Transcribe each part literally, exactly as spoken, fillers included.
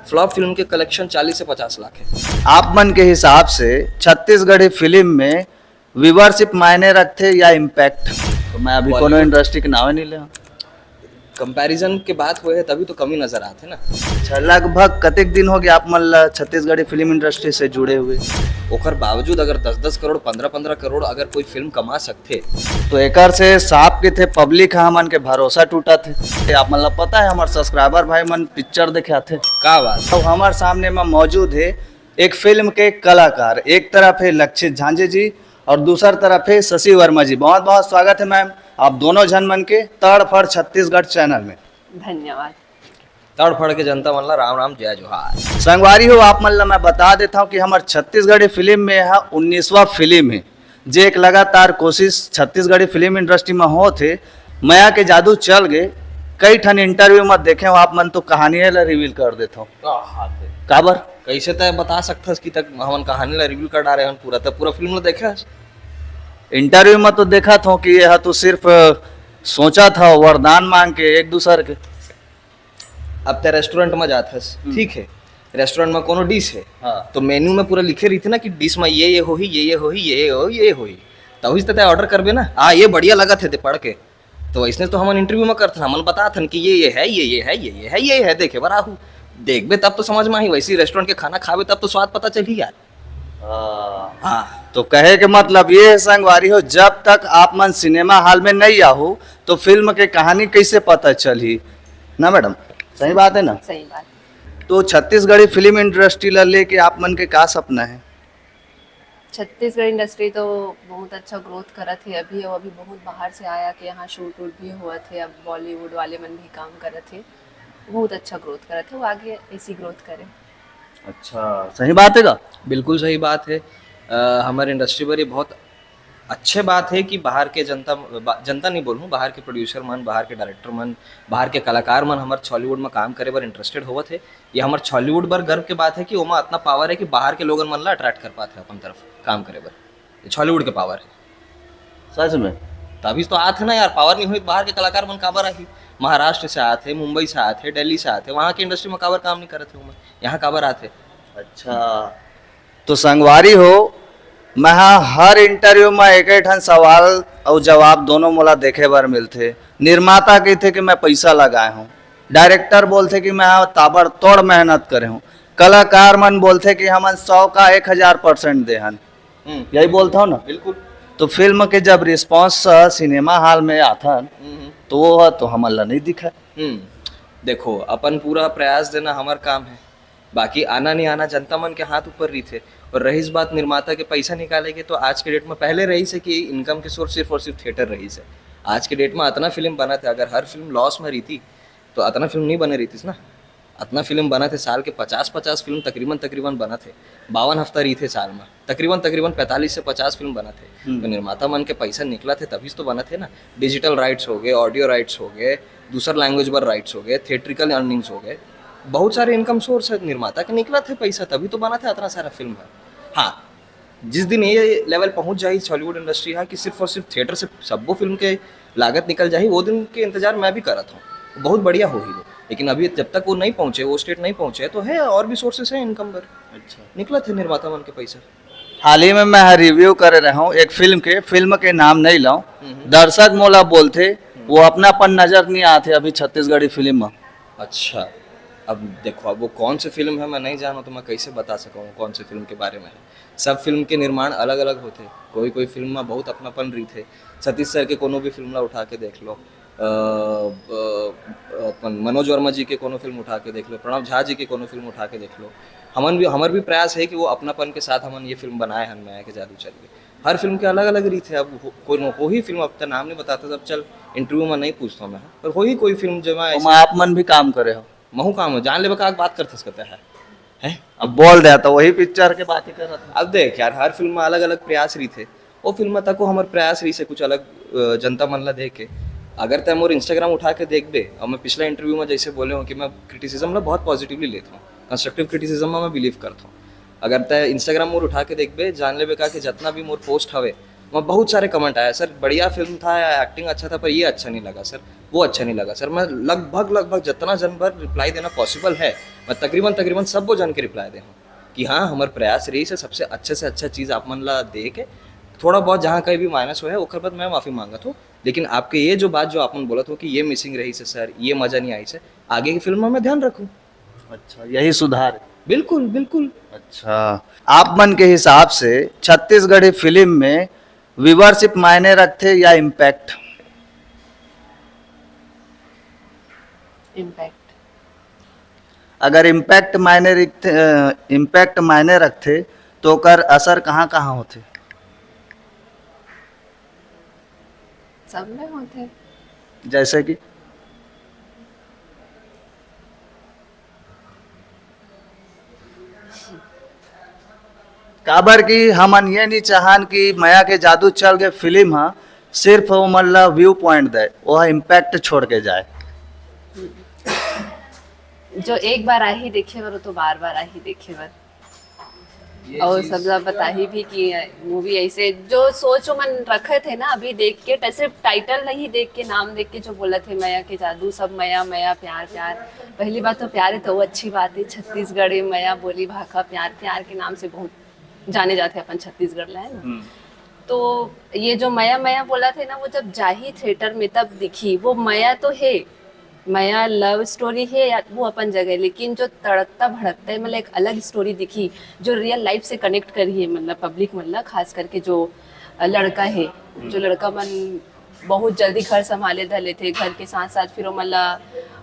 Flop film के collection चालीस से पचास लाख है। आप मन के हिसाब से छत्तीसगढ़ी फिल्म में व्यूअरशिप मायने रखथे या इम्पैक्ट? तो मैं अभी कोनो इंडस्ट्री के नावे नहीं ले। कंपैरिजन के बात हुए है तभी तो कमी नजर आते ना। अच्छा, लगभग कतेक दिन हो गया आप मन ला छत्तीसगढ़ी फिल्म इंडस्ट्री से जुड़े हुए? ओकर बावजूद अगर दस दस करोड़, पंद्रह पंद्रह करोड़ अगर कोई फिल्म कमा सकते, तो एकर से साफ के थे पब्लिक ह हमन के भरोसा टूटा थे। आप मन ला पता है, हमारे सब्सक्राइबर भाई मन पिक्चर देखे आथे। का बात? तो हमारे सामने में मौजूद है एक फिल्म के कलाकार, एक तरफ है लक्षित झांझे जी और दूसर तरफ है शशि वर्मा जी। बहुत बहुत स्वागत है मैम, आप दोनों झन मन के तड़फड़ छत्तीसगढ़ चैनल में। धन्यवाद। तड़फड़ के जनता मन ला राम राम, जय जोहार। संगवारी हो, आप मन ला मैं बता देता हूँ कि हमार छत्तीसगढ़ी फिल्म में यह उन्नीसवाँ फिल्म है, जे एक लगातार कोशिश छत्तीसगढ़ी फिल्म इंडस्ट्री में होत हे। मया के जादू चल गए, कई ठन इंटरव्यू में देखे हो आप मन तो कहानी ला रिवील कर देते हो। का बात है? काबर? कैसे तय बता सकथस कि तक हमन कहानी ला रिवील कर डारे हन पूरा, तब पूरा फिल्म ला देखे हस? इंटरव्यू में तो देखा था कि यह तो सिर्फ सोचा था वरदान मांग के एक दूसर के। अब ते रेस्टोरेंट में जात हस, हम्म। ठीक है, रेस्टोरेंट में कोनो डिश है, हाँ। तो मेन्यू में पूरा लिखे रहिथे ना कि डिश में ये ये होही, ये ये होही, ये ये होही, ये ये होही, तभी तो ते ऑर्डर करबे ना। हाँ, ये बढ़िया लगत है, ते पढ़ के। तो वैसने तो हमन इंटरव्यू में करथन, हमन बताथन कि ये ये है, ये ये है, ये ये है, ये है, देखे बर आहू। देखबे तब तो समझ में आही, वैसे ही रेस्टोरेंट के खाना खाबे तब तो स्वाद पता चलही यार। हाँ। हाँ। तो कहे के मतलब ये है संगवारी हो, जब तक आप मन सिनेमा हॉल में नहीं आहू तो फिल्म के कहानी कैसे पता चलही ना मैडम? सही बात है ना? सही बात। तो छत्तीसगढ़ी फिल्म इंडस्ट्री ला लेके आप मन के का सपना है? छत्तीसगढ़ इंडस्ट्री तो बहुत अच्छा ग्रोथ करत हे अभी, अउ अभी बहुत बाहर से आया के यहाँ शूट वूट भी होवत हे, अब बॉलीवुड वाले मन भी काम करत हे, बहुत अच्छा ग्रोथ करत हे, वो आगे ऐसी ग्रोथ करे। अच्छा, सही बात है का? बिल्कुल सही बात है। अ, हमारे इंडस्ट्री बर ये बहुत अच्छे बात है कि बाहर के जनता, बा-, जनता नहीं बोलूँ, बाहर के प्रोड्यूसर मन, बाहर के डायरेक्टर मन, बाहर के कलाकार मन हमर छॉलीवुड में काम करे बर इंटरेस्टेड होवत हे। ये हमर छॉलीवुड बर गर्व के बात है कि ओमा अतना पावर है कि बाहर के लोगन मन ला अट्रैक्ट कर पाथे अपन तरफ काम करे बर। ये छॉलीवुड के पावर है। सच में? तभी तो आत है ना यार, पावर नहीं होई तो बाहर के कलाकार मन काबर आही? महाराष्ट्र से आत है, मुंबई से आत है, दिल्ली से आत है, वहाँ के इंडस्ट्री में काबर काम नहीं करत है ओमन? यहाँ काबर आत है? अच्छा, तो संगवारी हो, मैं हा हर इंटरव्यू में एक ठन सवाल अउ जवाब दोनों मोला देखे बर मिलथे। निर्माता कहिथे कि मैं पैसा लगाए हूँ, डायरेक्टर बोलथे कि मैं हा ताबड़तोड़ मेहनत करे हूँ, कलाकार मन बोलथे कि हमन सौ का एक हजार परसेंट दे हन। हम्म। यही बोलता हूँ ना? बिल्कुल। तो फिल्म के जब रिस्पॉन्स सिनेमा हॉल में आथन, हम्म। तो वो ह तो हमन ला नहीं दिखा। हम्म। देखो, अपन पूरा प्रयास देना हमार काम है, बाकी आना नहीं आना जनता मन के हाथ ऊपर रहिथे। और रहीस बात निर्माता के पैसा निकाले के, तो आज के डेट में, पहले रहीस है कि इनकम के सोर्स सिर्फ और सिर्फ थिएटर रहीस है। आज के डेट में अतना फिल्म बनत है, अगर हर फिल्म लॉस में रहिती तो अतना फिल्म नहीं बने रहितिस ना। अतना फिल्म बनत है, साल के पचास पचास फिल्म तकरीबन तकरीबन बनत है, बावन हफ्ता रहिथे साल में, तकरीबन तकरीबन पैंतालीस से पचास फिल्म बनत है। हम्म। तो निर्माता मन के पैसा निकलत है तभी तो बनत है ना। डिजिटल राइट्स हो गए, ऑडियो राइट्स हो गए, दूसर लैंग्वेज बर राइट्स हो गए, थिएट्रिकल अर्निंग्स हो गए, बहुत सारे इनकम सोर्स है। निर्माता के निकलत है पैसा तभी तो बनत है अतना सारा फिल्म है। हाँ, जिस दिन ये लेवल पहुंच जाही छॉलीवुड इंडस्ट्री हा कि सिर्फ और सिर्फ थिएटर से सब्बो फिल्म के लागत निकल जाही, वो दिन के इंतजार मैं भी करत हूँ, बहुत बढ़िया होही वो। लेकिन अभी जब तक वो नहीं पहुंचे, वो स्टेट नहीं पहुंचे, तो है और भी सोर्सेस है इनकम बर। अच्छा। निकलत है निर्माता मन के पैसा। हाल ही में मैं रिव्यू करे रहे हूँ एक फिल्म के, फिल्म के नाम नहीं लाऊं, हम्म। दर्शक मोला बोलथे, वो अपनापन नजर नहीं आथे अभी छत्तीसगढ़ी फिल्म में। अच्छा, अब देखो, अब वो कौन सी फिल्म है, मैं नहीं जानूँ, तो मैं कैसे बता सकूँ कौन सी फिल्म के बारे में है? सब फिल्म के निर्माण अलग-अलग होथे। कोई-कोई फिल्म में बहुत अपनापन रहिथे। सतीश सर के कोनो भी फिल्म ला उठा के देख लो, अ, अ, अपन मनोज वर्मा जी के कोनो फिल्म उठा के देख लो, प्रणव झा जी के कोनो फिल्म उठा के देख लो। हमन भी, हमर भी प्रयास है कि वो अपनापन के साथ हमन ये फिल्म बनाए हन, मया के जादू चल गए। हर फिल्म के अलग-अलग रीत है। अब हो, कोई न, होही फिल्म, अब त नाम नहीं बताता, अब चल इंटरव्यू में नहीं पूछता मैं, पर होही कोई फिल्म जेमा ऐसे ओमा आप मन भी काम करे हो? महू काम हो, जान लेबे का बात करथस कहते हैं। हैं? अब बोल दे तो वही पिक्चर के बात ही करत हूँ। अब देख यार, हर फिल्म में अलग-अलग प्रयास रहिथे। वो फिल्म में तको हमर प्रयास रहिसे कुछ अलग, अ, जनता मन ला दे के। अगर तै मोर Instagram उठा के देखबे, और मैं पिछला इंटरव्यू में जैसे बोले हूँ कि मैं क्रिटिसिज्म ला बहुत पॉजिटिवली लेता हूँ, कंस्ट्रक्टिव क्रिटिसिज्म में मैं बिलीव करता हूँ। अगर तै Instagram मोर उठा के देखबे, जान लेबे का कि जितना भी मोर पोस्ट हवे, वहाँ बहुत सारे कमेंट आया, "सर, बढ़िया फिल्म था, एक्टिंग अच्छा था, पर ये अच्छा नहीं लगा सर।" वो अच्छा नहीं लगा सर। मैं लगभग लगभग जितना जन बर रिप्लाई देना पॉसिबल है, मैं तकरीबन तकरीबन सबो जन के रिप्लाई दे हूँ कि हाँ, हमर प्रयास रही से सबसे अच्छा से अच्छा चीज़ आप मन ला दे के, थोड़ा बहुत जहाँ कहीं भी माइनस होय है ओकर बाद मैं माफ़ी मांगत हूँ। लेकिन आपके ये जो बात जो आप मन बोलत हो कि ये मिसिंग रही से सर, ये मज़ा नहीं आई से, आगे की फिल्म में ध्यान रखूँ। अच्छा, यही सुधार है। बिल्कुल, बिल्कुल। अच्छा, आप मन के हिसाब से छत्तीसगढ़ी फिल्म में व्यूअरशिप मायने रखथे या इम्पैक्ट? इम्पैक्ट। अगर इम्पैक्ट मायने रखथे, इम्पैक्ट मायने रखथे तो ओकर असर कहाँ कहाँ होथे? सब में होथे। जैसे कि काबर कि हमन ये नहीं चाहन कि मया के जादू चल के फिल्म ह सिर्फ ओमन ला व्यू पॉइंट दे, वो इम्पैक्ट छोड़ के जाए। जो एक बार आही देखे बर, वो तो बार बार आही देखे बर। और सबला बताही भी कि मूवी ऐसे जो सोच मन रखे थे ना, अभी देख के ट-, सिर्फ टाइटल नहीं देख के, नाम देख के जो बोला थे मया के जादू, सब मया मया, प्यार प्यार। पहली बात तो प्यार है तो वो अच्छी बात है, छत्तीसगढ़ी मया बोली भाखा, प्यार प्यार के नाम से बहुत जाने जाते अपन छत्तीसगढ़ ला, है ना। तो ये जो मया मया बोला थे ना, वो जब जाही थिएटर में तब दिखी। वो मया तो है, मया लव स्टोरी है या वो अपन जगह है, लेकिन जो तड़कता भड़कता है, मतलब एक अलग स्टोरी दिखी जो रियल लाइफ से कनेक्ट करी है, मतलब पब्लिक मन ला, खास करके जो अ, लड़का है, जो लड़का मन बहुत जल्दी घर संभाले धर लेथे, घर के साथ साथ फिर ओमन ला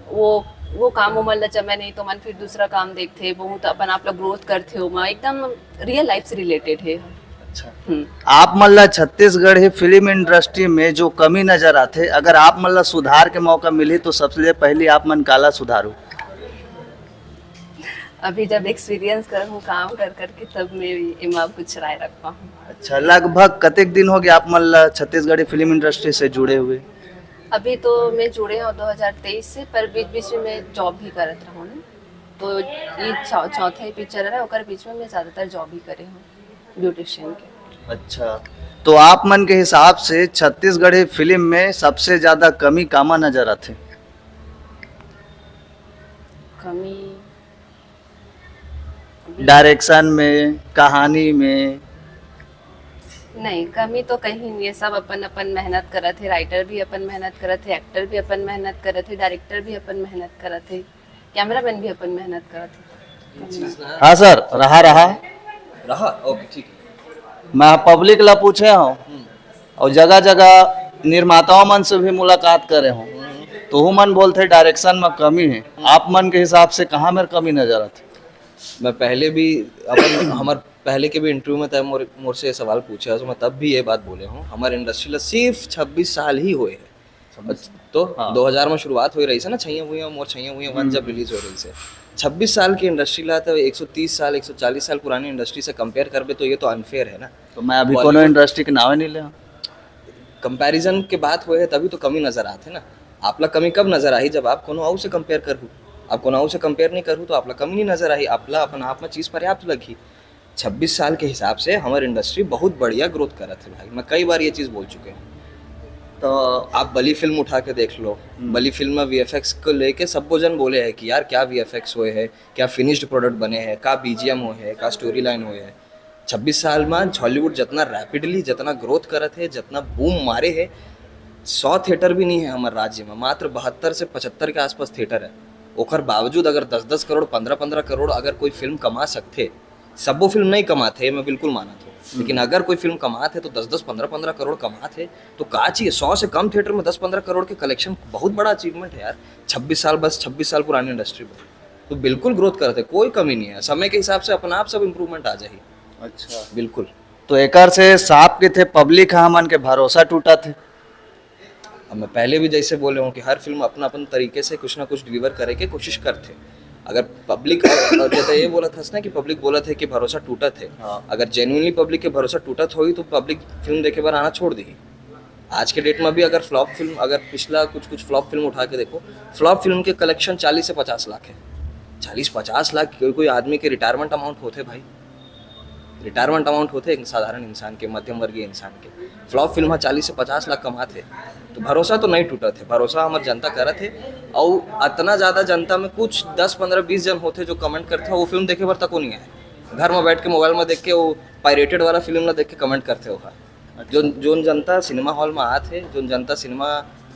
वो वो काम ओमन ला जमे नहीं तो मन फिर दूसरा काम देखथे, बहुत अपन आप ला ग्रोथ करथे, ओमा एकदम रियल लाइफ से रिलेटेड है। अच्छा, हम्म। आप मन ला छत्तीसगढ़ी फिल्म इंडस्ट्री में जो कमी नजर आथे, अगर आप मन ला सुधार के मौका मिलही तो सबसे पहली आप मन काला सुधारू? अभी जब एक्सपीरियंस करहूँ काम कर करके, तब मैं एमा कुछ राय रख पाऊँ। अच्छा, लगभग कतेक दिन हो गया आप मन ला छत्तीसगढ़ी फिल्म इंडस्ट्री से जुड़े हुए? अभी तो मैं जुड़े हूँ दो हज़ार तेईस से, पर बीच बीच में मैं जॉब भी करत रहूँ ना, तो ये चौ, चौथा ही पिक्चर है, ओकर बीच में मैं ज़्यादातर जॉब ही करे हूँ ब्यूटिशियन के। अच्छा, तो आप मन के हिसाब से छत्तीसगढ़ी फिल्म में सबसे ज्यादा कमी कामा नजर आथे? कमी डायरेक्शन में, कहानी में? नहीं, कमी तो कहीं नहीं है, सब अपन अपन मेहनत करत है, राइटर भी अपन मेहनत करत है, एक्टर भी अपन मेहनत करत है, डायरेक्टर भी अपन मेहनत करत है, कैमरामैन भी अपन मेहनत करत है। हाँ सर, रहा रहा। रहा, ओके, ठीक है। मैं पब्लिक ला पूछे हूँ और जगह जगह निर्माताओं मन से भी मुलाकात करे हूँ, तो वो मन बोलथे डायरेक्शन में कमी है। आप मन के हिसाब से कहाँ मेर कमी नजर आथे? मैं पहले भी अपन हमार पहले के भी इंटरव्यू में तय मोर मोर से ये सवाल पूछे, तो मैं तब भी ये बात बोले हूँ, हमारे इंडस्ट्री ला सिर्फ छब्बीस साल ही हुए हैं। तो हाँ। दो हज़ार में शुरुआत हो रही है ना, छैया हुई मोर छैया हुई वन जब रिलीज हो रही है, छब्बीस साल की इंडस्ट्री ला तो एक सौ तीस साल, एक सौ चालीस साल पुरानी इंडस्ट्री से कंपेयर करबे तो ये तो अनफेयर है ना। तो मैं अभी Bollywood- कोनो इंडस्ट्री के नावे नहीं ले। कंपैरिजन के बात हुए है तभी तो कमी नजर आथे ना। आपला कमी कब नजर आही? जब आप कोनो अउ से कंपेयर करहू। आप कोनो अउ से कंपेयर नहीं करहू तो आपला कमी नहीं नजर आही, आपला अपन आप में चीज पर्याप्त लगही। छब्बीस साल के हिसाब से हमार इंडस्ट्री बहुत बढ़िया ग्रोथ करत है भाई, मैं कई बार ये चीज बोल चुके हूँ। तो आप बली फिल्म उठा के देख लो। बली फिल्म में वीएफएक्स को लेके सबो जन बोले हैं कि यार क्या वीएफएक्स हुए है, क्या फिनिश्ड प्रोडक्ट बने हैं, का बीजीएम हुए है, का स्टोरी लाइन हुए है। छब्बीस साल में हॉलीवुड जितना रैपिडली जितना ग्रोथ करत है, जितना बूम मारे है, सौ थिएटर भी नहीं है हमारे राज्य में, मात्र बहत्तर से पचहत्तर के आसपास थिएटर है। ओकर बावजूद अगर दस दस करोड़, पन्द्रह पन्द्रह करोड़ अगर कोई फिल्म कमा सकथे, सबो फिल्म नहीं कमाथे, मैं बिल्कुल मानत हूँ, लेकिन अगर कोई फिल्म कमाथे तो दस दस पन्द्रह पन्द्रह करोड़ कमाथे, तो का चाहिए? सौ से कम थिएटर में दस पन्द्रह करोड़ के कलेक्शन बहुत बड़ा अचीवमेंट है यार। छब्बीस साल, बस छब्बीस साल पुरानी इंडस्ट्री में तो बिल्कुल ग्रोथ करत है, कोई कमी नहीं है। समय के हिसाब से अपने आप सब इम्प्रूवमेंट आ जाही। अच्छा, बिल्कुल। तो एकर से साफ किथे पब्लिक ह हमन के भरोसा टूटत है। अब मैं पहले भी जैसे बोले हूँ कि हर फिल्म अपना अपन तरीके से कुछ ना कुछ डिलीवर करे के कोशिश करथे। अगर पब्लिक, और जैसे ये बोलत हस ना कि पब्लिक बोलत है कि भरोसा टूटत है, हाँ। अगर जेन्युइनली पब्लिक के भरोसा टूटत होही तो पब्लिक फिल्म देखे बर आना छोड़ देही। आज के डेट में भी अगर फ्लॉप फिल्म, अगर पिछला कुछ कुछ फ्लॉप फिल्म उठा के देखो, फ्लॉप फिल्म के कलेक्शन चालीस से पचास लाख है। चालीस पचास लाख कोई कोई आदमी के रिटायरमेंट अमाउंट होथे भाई। रिटायरमेंट अमाउंट होथे एक साधारण इंसान के, मध्यम वर्गीय इंसान के। फ्लॉप फिल्म ह चालीस से पचास लाख कमाथे, तो भरोसा तो नहीं टूटत हे, भरोसा हमर जनता करत हे। अउ अतना ज्यादा जनता में कुछ दस, पन्द्रह, बीस जन होथे जो कमेंट करथे, वो फिल्म देखे बर तको नहीं आए, घर में बैठ के मोबाइल में देख के, वो पायरेटेड वाला फिल्म ला देख के कमेंट करथे। ओहा जो जोन जनता सिनेमा हॉल में आत हे, जोन जनता सिनेमा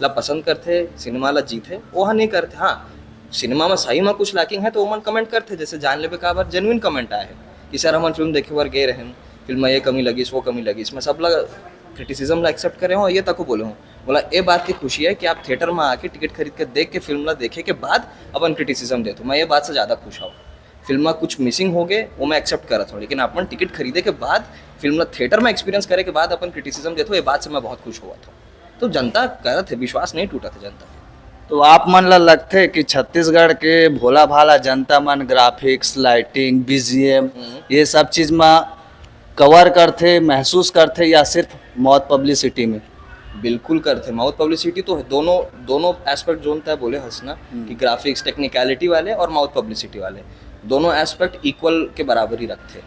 ला पसंद करथे, सिनेमा ला जीत हे, ओहा नहीं करथे। हाँ, सिनेमा में सही में कुछ लैकिंग है तो ओमन कमेंट करथे, जैसे जान लेबे का बार जेन्युइन कमेंट आए हे कि सर, हमन फिल्म देखे बर गे रहेन, फिल्म में ये कमी लगिस, वो कमी लगिस, मैं सब ला क्रिटिसिज्म ला एक्सेप्ट करे हूँ, ये तको बोले हूँ। बोला, ये बात की खुशी है कि आप थिएटर में आके टिकट खरीद के देख के फिल्म ला देखे के बाद अपन क्रिटिसिज्म देते हो, मैं ये बात से ज्यादा खुश हूँ। फिल्म में कुछ मिसिंग हो गए, वो मैं एक्सेप्ट करत हूँ, लेकिन अपन टिकट खरीदे के बाद, फिल्म ला थिएटर में एक्सपीरियंस करे के बाद अपन क्रिटिसिज्म देते हो, ये बात से मैं बहुत खुश हुआ था। तो जनता करत हे, विश्वास नहीं टूटत हे जनता। तो आप मन ला लगथे कि छत्तीसगढ़ के भोला भाला जनता मन ग्राफिक्स, लाइटिंग, बीजीएम, हम्म। ये सब चीज में कवर करथे, महसूस करथे, या सिर्फ मौत पब्लिसिटी में? बिल्कुल करथे। माउथ पब्लिसिटी तो दोनों, दोनों एस्पेक्ट जोन तय बोले हस ना, हम्म। कि ग्राफिक्स, टेक्निकलिटी वाले और माउथ पब्लिसिटी वाले, दोनों एस्पेक्ट इक्वल के बराबरी रखथे।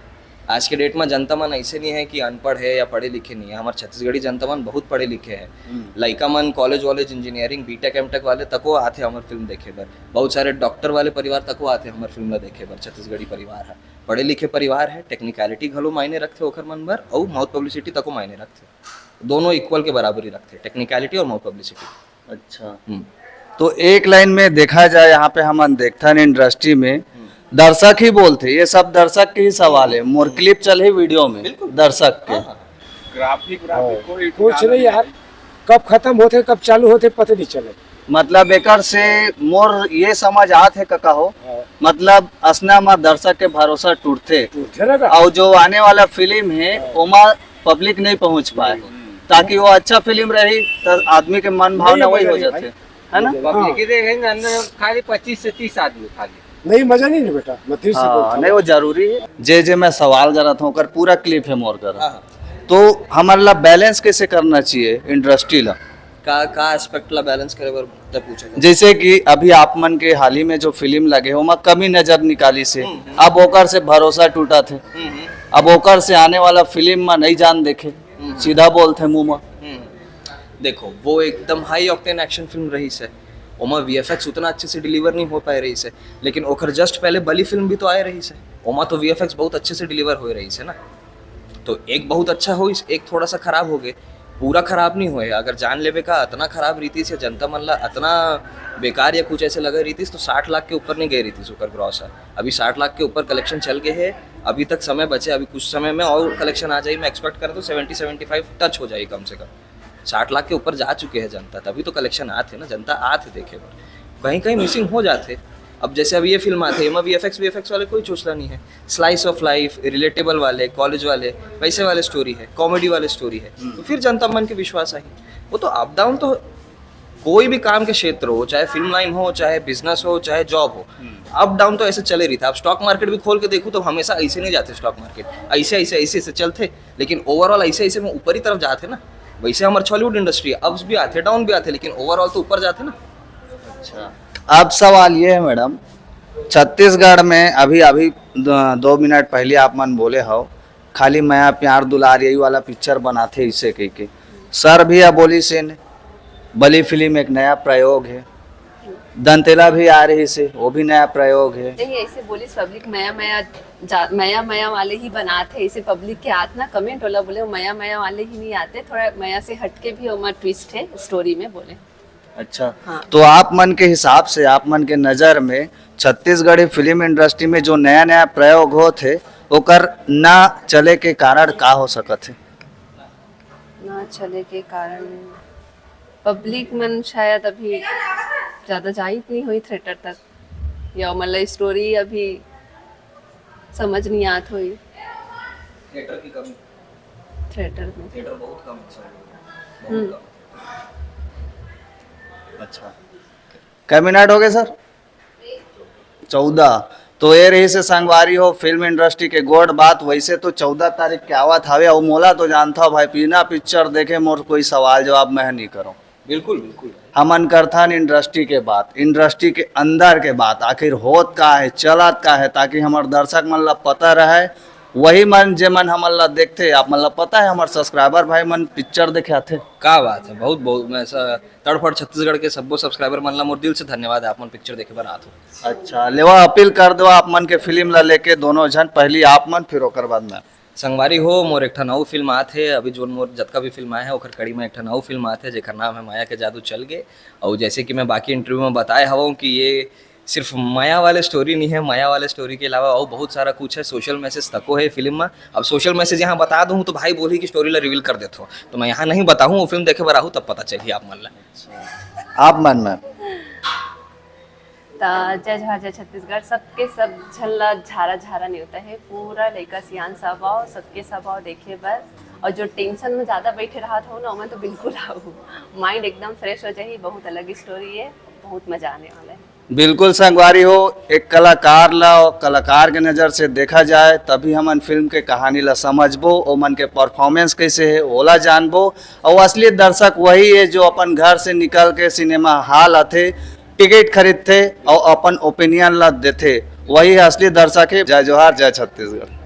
आज के डेट में जनता मन ऐसे नहीं है कि अनपढ़ है या पढ़े लिखे नहीं है। हमारे छत्तीसगढ़ी जनता मन बहुत पढ़े लिखे हैं। हम्म। लइका मन कॉलेज वॉलेज, इंजीनियरिंग, बीटेक एमटेक वाले तको आथे हमारे फिल्म देखे बर। बहुत सारे डॉक्टर वाले परिवार तको आथे हमारे फिल्म ला देखे बर। छत्तीसगढ़ी परिवार है, पढ़े लिखे परिवार है, टेक्निकलिटी घलो मायने रखथे ओखर मन बर, अउ माउथ पब्लिसिटी तको मायने रखथे। दोनों इक्वल के बराबरी रखथे, टेक्निकलिटी और माउथ पब्लिसिटी। अच्छा। हम्म। तो एक लाइन में देखा जाए, यहाँ पे हमन देखथन इंडस्ट्री में हम्म। दर्शक ही बोलथे, ये सब दर्शक के ही सवाल है। मोर क्लिप चल ही वीडियो में बिल्कुल। दर्शक के। हाँ, हाँ। ग्राफिक, ग्राफिक हाँ। कोई कुछ ठिकाना नहीं नहीं यार, है। कब खत्म होथे, कब चालू होथे, पता नहीं चले। मतलब एकर से मोर ये समझ आत हे कका हो, हाँ। मतलब असना म दर्शक के भरोसा टूटथे। टूटथे ना का? और जो आने वाला फिल्म है, हाँ। ओमा पब्लिक नहीं पहुंच पाए, हम्म। ताकि वो अच्छा फिल्म रही, तो आदमी के मन भावना नहीं, वही मजा हो नहीं जाथे, भाई। है ना? मजा नहीं। पब्लिक हाँ। ही देखे ना, अंदर खाली पच्चीस से तीस आदमी खाली। नहीं, मजा नहीं ना बेटा, मैं फिर से हाँ, बोलता हूँ। नहीं, वो जरूरी है। जे, जे मैं सवाल करत हूँ, ओकर पूरा क्लिप है मोर कर। हाँ, हाँ। तो हमर ला बैलेंस कैसे करना चाहिए इंडस्ट्री ला? का, का एस्पेक्ट ला बैलेंस करे बर तै पूछे का? जैसे कि अभी आप मन के हाल ही में जो फिल्म लगे, ओमा कमी नजर निकालिस हे, हम्म, हम्म। अब ओकर से भरोसा टूटत हे, हम्म, हम्म। अब ओकर से आने वाला फिल्म में नहीं जान देखे, हम्म। सीधा बोलथे मुंह में। हम्म। देखो, वो एकदम हाई ऑक्टेन एक्शन फिल्म रहिस हे, ओमा वीएफएक्स उतना अच्छे से डिलीवर नहीं हो पाए रहिस हे, लेकिन ओकर जस्ट पहले बलि फिल्म भी तो आए रहिस हे, ओमा तो वीएफएक्स बहुत अच्छे से डिलीवर होए रहिस हे ना। तो एक बहुत अच्छा होइस, एक थोड़ा सा खराब हो गए। पूरा खराब नहीं होए। अगर जान लेबे का अतना खराब रहितिस या जनता मन ला अतना बेकार या कुछ ऐसे लगे रहितिस, तो साठ लाख के ऊपर नहीं गए रहितिस ओकर ग्रॉस ह। अभी साठ लाख के ऊपर कलेक्शन चल गए हे, अभी तक समय बचे, अभी कुछ समय में और कलेक्शन आ जाए। मैं एक्सपेक्ट करता हूँ सेवेंटी सेवेंटी फाइव टच हो जाए कम से कम। साठ लाख के ऊपर जा चुके हैं जनता, तभी तो कलेक्शन आत हे ना, जनता आत हे देखे बर। कहीं कहीं मिसिंग हो जात हे। अब जैसे अभी ये फिल्म आत हे, एमा वीएफएक्स वीएफएक्स वाले कोई चोचला नहीं है, स्लाइस ऑफ लाइफ, रिलेटेबल वाले, कॉलेज वाले, वैसे वाले स्टोरी है, कॉमेडी वाले स्टोरी है, हम्म। तो फिर जनता मन के विश्वास आही। वो तो अप डाउन तो कोई भी काम के क्षेत्र हो, चाहे फिल्म लाइन हो, चाहे बिजनेस हो, चाहे जॉब हो, हम्म। अप डाउन तो ऐसे चले रहिथे। आप स्टॉक मार्केट भी खोल के देखो तो हमेशा ऐसे नहीं जाते स्टॉक मार्केट, ऐसे ऐसे ऐसे ऐसे चलते, लेकिन ओवरऑल ऐसे ऐसे में ऊपर ही तरफ जाते ना। वैसे हमारे छॉलीवुड इंडस्ट्री अप्स भी आते, डाउन भी आते, लेकिन ओवरऑल तो ऊपर जाते ना। अच्छा, अब सवाल ये है मैडम, छत्तीसगढ़ में अभी, अभी द-, दो मिनट पहले आप मन बोले हो, खाली मया प्यार दुलार यही वाला पिक्चर बनाथे इसे कह के। सर भी अब बोलिस हे, बलि फिल्म एक नया प्रयोग है, दंतेला भी आ रहिस हे, वो भी नया प्रयोग है। नहीं, ऐसे बोलिस पब्लिक मया मया जा-, मया मया वाले ही बनाथे, ऐसे पब्लिक के आत ना कमेंट वाला बोले, मया मया वाले ही नहीं आते, थोड़ा मया से हटके भी ओमा ट्विस्ट है स्टोरी में बोले। अच्छा, हाँ। तो आप मन के हिसाब से, आप मन के नजर में छत्तीसगढ़ी फिल्म इंडस्ट्री में जो नया नया प्रयोग होत हे, ओकर ना चले के कारण का हो सकत हे? ना चले के कारण पब्लिक मन शायद अभी ज्यादा जाइत नहीं होई थिएटर तक, या मतलब स्टोरी अभी समझ नहीं आत होई। थिएटर की कमी। थिएटर में। थिएटर बहुत कम है, सर। बहुत हम्म। कम। अच्छा, कै मिनट हो गए सर? चौदह। तो ये रहिस हे संगवारी हो फिल्म इंडस्ट्री के गोठ बात। वैसे तो चौदह तारीख के आवत हवे, अउ मोला तो जानथव भाई, बिना पिक्चर देखे मोर कोई सवाल जवाब मैं नहीं करूँ। बिल्कुल, बिल्कुल। हमन करथन इंडस्ट्री के बात, इंडस्ट्री के अंदर के बात, आखिर होत का है, चलत का है, ताकि हमर दर्शक मन ला पता रहे वही मन जे मन हमन ला देखथे। आप मन ला पता है, हमर सब्सक्राइबर भाई मन पिक्चर देखे आथे। का बात है, बहुत बहुत मैं स-, तड़फड़ छत्तीसगढ़ के सब्बो सब्सक्राइबर मन ला मोर दिल से धन्यवाद, आप मन पिक्चर देखे बर आत हो। अच्छा, लेवा अपील कर दो आप मन के फिल्म ला लेके दोनों झन, पहली आप मन फिर ओकर बाद मैं। संगवारी हो, मोर एक ठन अउ फिल्म आत हे, अभी जोन मोर जतका भी फिल्म आए हे ओकर कड़ी में एक ठन अउ फिल्म आत हे जेकर नाम है माया के जादू चल गे। और जैसे कि मैं बाकी इंटरव्यू में बताए हवं कि ये सिर्फ माया वाले स्टोरी नहीं है, माया वाले स्टोरी के अलावा और बहुत सारा कुछ है, सोशल मैसेज तको है फिल्म में। अब सोशल मैसेज यहाँ बता दूँ तो भाई बोली कि स्टोरी ला रिवील कर देथो, तो मैं यहाँ नहीं बताऊँ, वो फिल्म देखे बर आहू तब पता चली आप मन ला। आप मन में त जय जोहार, जय छत्तीसगढ़। सबके सब झन ला झारा झारा नेवता है, पूरा लइका सियान सब आओ, सबके सब आओ देखे बर। और जो टेंशन में ज्यादा बैठे रहत हो ना, ओमन तो बिल्कुल आओ, माइंड एकदम फ्रेश हो जाही। बहुत अलग स्टोरी है, बहुत मजा आने वाला है। बिल्कुल संगवारी हो, एक कलाकार ला और कलाकार के नज़र से देखा जाए तभी हमन फिल्म के कहानी ला समझबो, ओमन के परफॉर्मेंस कैसे है ओला जानबो। और असली दर्शक वही है जो अपन घर से निकल के सिनेमा हॉल आथे, टिकट खरीदथे और अपन ओपिनियन ला देथे, वही असली दर्शक है। जय जोहार, जय छत्तीसगढ़।